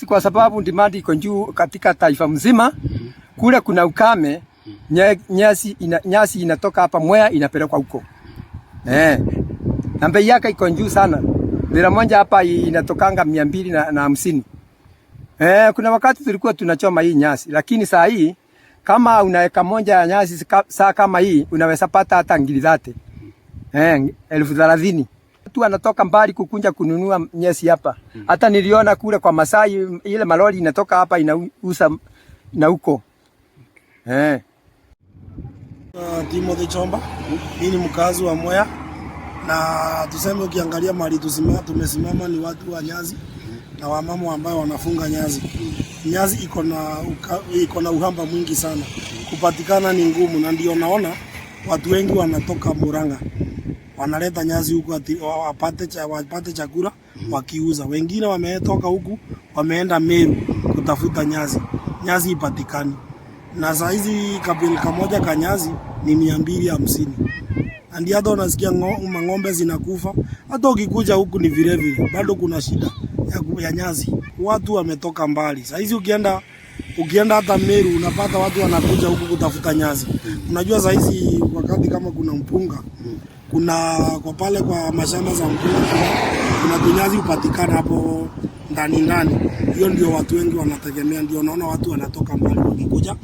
Kwa sababu demand iko juu katika taifa mzima. Kule kuna ukame, nyasi inatoka hapa Mwea inapelekwa huko. Na bei yake iko juu sana. Lira moja hapa inatokanga 250. Kuna wakati tulikuwa tunachoma hii nyasi, lakini saa hii kama una eka moja ya nyasi saa kama hii unaweza pata hata ngiri 30. 30,000. Watu wanatoka mbali kukunja kununua nyasi hapa. Hata niliona kule kwa Masai ile malori inatoka hapa inauza na huko. Timothy Chomba, mimi ni mkazi wa Mwea na tuseme ukiangalia mahali tumesimama ni watu wa nyasi na wamama ambao wanafunga nyasi. Nyasi iko na uhaba mwingi sana, kupatikana ni ngumu, na ndio naona watu wengi wanatoka Murang'a wanaleta nyasi huku ati wapate chakula wakiuza. Wengine wametoka huku wameenda Meru kutafuta nyasi, nyasi ipatikani. Na saa hizi kabili kamoja ka nyasi ni 250. Ndio hata unasikia mang'ombe zinakufa. Hata ukikuja huku ni vile vile, bado kuna shida ya nyasi. Watu wametoka mbali. Saa hizi ukienda hata Meru unapata watu wanakuja huku kutafuta nyasi. Unajua saa hizi wakati kama kuna mpunga, kuna kwa pale kwa mashamba za mpunga kuna tunyazi hupatikana hapo ndani ndani. Hiyo ndio watu wengi wanategemea, ndio naona watu wanatoka mbali wakikuja.